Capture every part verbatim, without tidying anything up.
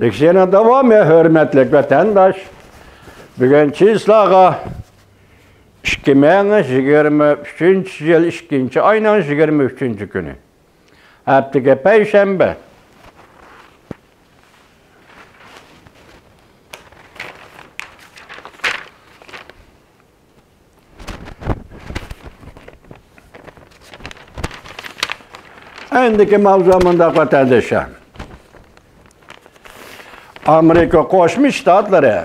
لېكسىيەنىڭ داۋامى، ھۆرمەتلىك ۋەتەنداش، بۈگۈن چىسلاغا ئىككى مىڭ يىگىرمە ئۈچىنچى يىل ئىككىنچى ئاينىڭ يىگىرمە ئۈچىنچى كۈنى، ھەپتىگە پەيشەنبە. ئەندىكى ماۋزۇ مۇنداق، ۋەتەنداشلار. ئامېرىكا قوشما شتاتلىرى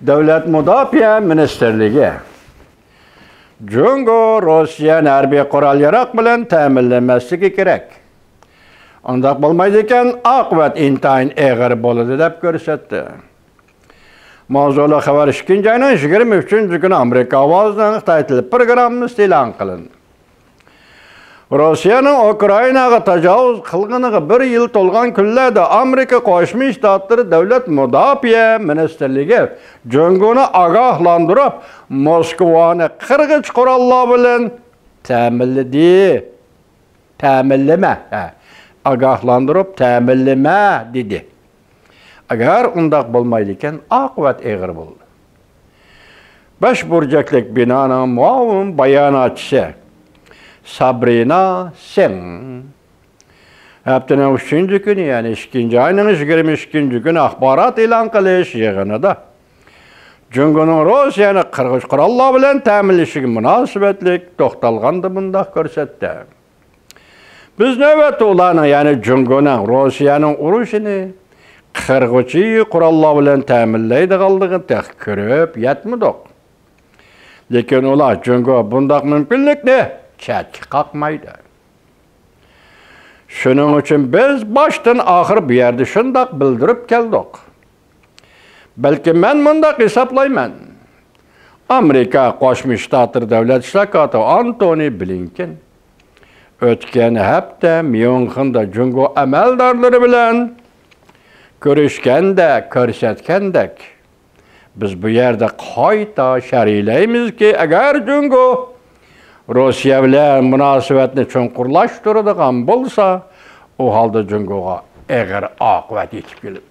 دۆلەت مۇداپىئە مىنىستىرلىكى جۇڭگو روسىيەنى ھەربىي قورال-ياراغ بىلەن تەمىنلىمەسلىكى كېرەك. ئۇنداق بولمايدىكەن، ئاقىۋەت ئىنتايىن ئېغىر بولىدۇ، دەپ كۆرسەتتى. ماۋزۇلۇق خەۋەر ئىككىنچى ئاينىڭ يىگىرمە ئۈچىنچى كۈنى ئامېرىكا ئاۋازىنىڭ خىتاي تىلى پروگراممىسىدا ئېلان قىلىندى. روسىيەنىڭ ئۇكرائىناغا تاجاۋۇز قىلغىنىغا بىر يىل تولغان كۈنلەردە ئامېرىكا قوشما شتاتلىرى دۆلەت مۇداپىئە مىنىستىرلىكى جۇڭگونى ئاگاھلاندۇرۇپ، موسكۋانى قىرغۇچ قوراللار بىلەن تەمىنلىدى. تەمىنلىمە، ھە، ئاگاھلاندۇرۇپ تەمىنلىمە دېدى. ئەگەر ئۇنداق بولمايدىكەن، ئاقىۋەت ئېغىر بولىدۇ. بەش بۇرجەكلىك بىنانىڭ مۇئاۋىن باياناتچىسى سابرىنا سېڭ ھەپتىنىڭ ئۈچىنچى كۈنى، يەنى ئىككىنچى ئاينىڭ يىگىرمە ئىككىنچى كۈنى ئاخبارات ئېلان قىلىش يىغىنىدا جۇڭگونىڭ روسىيەنى قىرغۇچ قوراللار بىلەن تەمىنلىشىگە مۇناسىۋەتلىك توختالغاندا مۇنداق كۆرسەتتى. بىز نۆۋەتتە ئۇلارنىڭ، يەنى جۇڭگونىڭ روسىيەنىڭ ئۇرۇشىنى قىرغۇچى قوراللار بىلەن تەمىنلەيدىغانلىقىنى تېخى كۆرۈپ يەتمىدۇق. لېكىن ئۇلار، جۇڭگو بۇنداق مۇمكىنلىكنى چەتكە قاقمايدۇ. شۇنىڭ ئۈچۈن بىز باشتىن ئاخىر بۇ يەردە شۇنداق بىلدۈرۈپ كەلدۇق. بەلكى مەن مۇنداق ھېسابلايمەن. ئامېرىكا قوشما شتاتلىرى دۆلەت ئىشلار كاتىپى ئانتونى بلىنكېن ئۆتكەن ھەپتە ميۇنخېندا جۇڭگو ئەمەلدارلىرى بىلەن كۆرۈشكەندە كۆرسەتكەندەك، بىز بۇ يەردە قايتا شەرھلەيمىزكى، ئەگەر جۇڭگو روسىيە بىلەن مۇناسىۋەتنى چوڭقۇرلاشتۇرىدىغان بولسا، ئۇ ھالدا جۇڭگوغا ئېغىر ئاقىۋەت يېتىپ كېلىدۇ.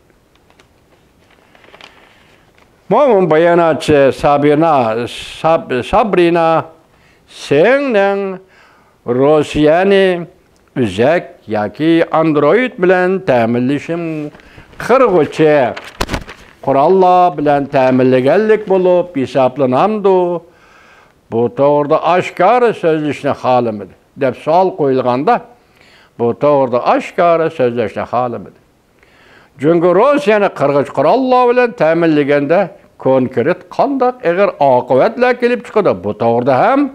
مۇئاۋىن باياناتچى سابىنا، ساب-، سابرىنا سېڭنىڭ روسىيەنى ئۆزەك ياكى ئاندرويد بىلەن تەمىنلىشىم، قىرغۇچى قوراللار بىلەن تەمىنلىگەنلىك بولۇپ ھېسابلىنامدۇ؟ بۇ توغرىدا ئاشكارا سۆزلىشىشنى خالىمىدى، دەپ سوئال قويۇلغاندا، بۇ توغرىدا ئاشكارا سۆزلەشنى خالىمىدى. جۇڭگو روسىيەنى قىرغۇچ قوراللار بىلەن تەمىنلىگەندە، كونكرېت قانداق ئېغىر ئاقىۋەتلەر كېلىپ چىقىدۇ، بۇ توغرىدا ھەم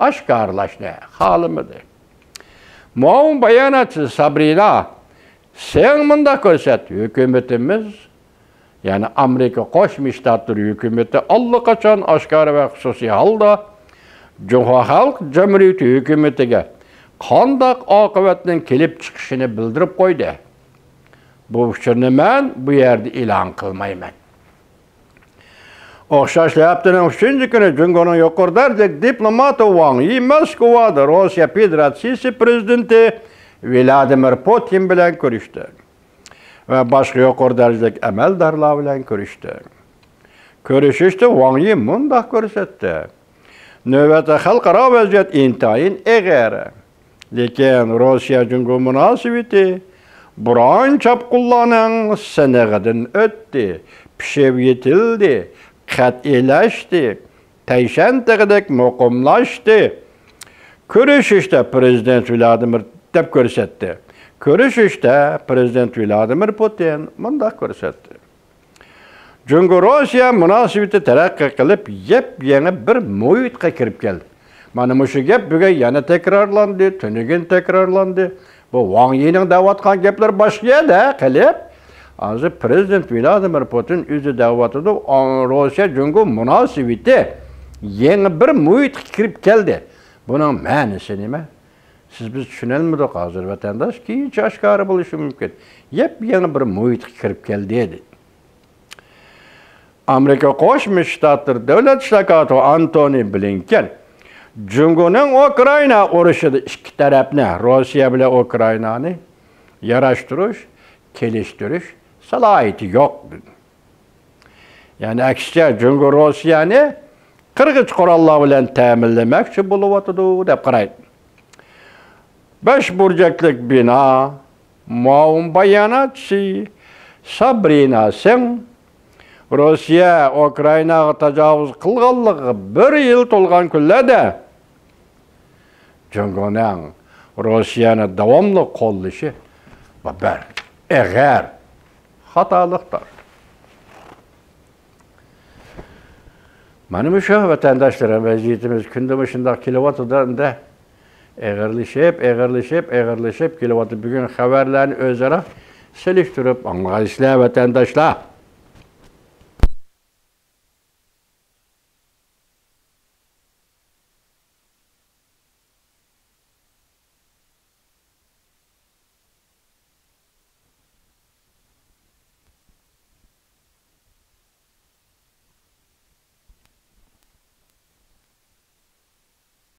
ئاشكارىلاشنى خالىمىدى. مۇئاۋىن باياناتچىسى سابرىنا سېڭ مۇنداق كۆرسەتتى، ھۆكۈمىتىمىز، يەنى ئامېرىكا قوشما شتاتلىرى ھۆكۈمىتى ئاللىقاچان ئاشكارا ۋە خۇسۇسىي ھالدا جۇڭخۇا خەلق جۇمھۇرىيىتى ھۆكۈمىتىگە قانداق ئاقىۋەتنىڭ كېلىپ چىقىشىنى بىلدۈرۈپ قويدى. بۇ ئۇچۇرنى مەن بۇ يەردە ئېلان قىلمايمەن. ئوخشاشلا ھەپتىنىڭ ئۈچىنچى كۈنى جۇڭگونىڭ يۇقىرى دەرىجىلىك دىپلوماتى ۋاڭ يى موسكۋادا روسىيە فېدېراتسىيىسى پىرېزىدېنتى ۋلادىمىر پۇتىن بىلەن كۆرۈشتى ۋە باشقا يۇقىرى دەرىجىلىك ئەمەلدارلار بىلەن كۆرۈشتى. كۆرۈشۈشتە ۋاڭ يى مۇنداق كۆرسەتتى. نۆۋەتتە خەلقئارا ۋەزىيەت ئىنتايىن ئېغىر. لېكىن روسىيە جۇڭگو مۇناسىۋىتى بوران چاپقۇنلارنىڭ سىنىغىدىن ئۆتتى، پىشىپ يېتىلدى، قەتئىيلەشتى، تەيشەن تېغىدەك مۇقىملاشتى. كۆرۈشۈشتە پىرېزىدېنت ۋلادىمىر، دەپ كۆرسەتتى. كۆرۈشۈشتە پىرېزىدېنت ۋلادىمىر پۇتىن مۇنداق كۆرسەتتى. جۇڭگو روسىيە مۇناسىۋىتى تەرەققىي قىلىپ، يېپيېڭى بىر مۇھىتقا كىرىپ كەلدى. مانا مۇشۇ گەپ بۈگۈن يەنە تەكرارلاندى، تۈنۈگۈن تەكرارلاندى. بۇ ۋاڭ يىنىڭ دەۋاتقان گەپلىرى باشقا يەردە قېلىپ، ھازىر پىرېزىدېنت ۋلادىمىر پۇتىن ئۆزى دەۋاتىدۇ، ئا، روسىيە جۇڭگو مۇناسىۋىتى يېڭى بىر مۇھىتقا كىرىپ كەلدى. بۇنىڭ مەنىسى نېمە؟ سىز، بىز چۈشىنەلمىدۇق ھازىر، ۋەتەنداش. كېيىنچە ئاشكارا بولۇشى مۇمكىن. يېپيېڭى بىر مۇھىتقا كىرىپ كەلدى، دېدى. ئامېرىكا قوشما شتاتلىرى دۆلەت ئىشلار كاتىپى ئانتونى بلىنكېن جۇڭگونىڭ ئۇكرائىنا ئۇرۇشىدا ئىككى تەرەپنى، روسىيە بىلەن ئۇكرائىنانى ياراشتۇرۇش، كېلىشتۈرۈش سالاھىيىتى يوق. يەنى ئەكسىچە، جۇڭگو روسىيەنى قىرغىچ قوراللار بىلەن تەمىنلىمەكچى بولۇۋاتىدۇ دەپ قارايدۇ. بەش بۇرجەكلىك بىنا، ماۋۇن باياناتچىسى سابرىنا سىڭ روسىيە ئۇكرائىناغا تاجاۋۇز قىلغانلىقىغا بىر يىل تولغان كۈنلەردە جۇڭگونىڭ روسىيەنى داۋاملىق قوللىشى بىر ئېغىر خاتالىقتۇر. مانا مۇشۇ ۋەتەنداشلىرىم، ۋەزىيىتىمىز كۈندە مۇشۇنداق كېلىۋاتىدۇ ئەمدى. ئېغىرلىشىپ، ئېغىرلىشىپ، ئېغىرلىشىپ كېلىۋاتىدۇ. بۈگۈن خەۋەرلەرنى ئۆزئارا سېلىشتۇرۇپ ئاڭلىغايسىلەر، ۋەتەنداشلار.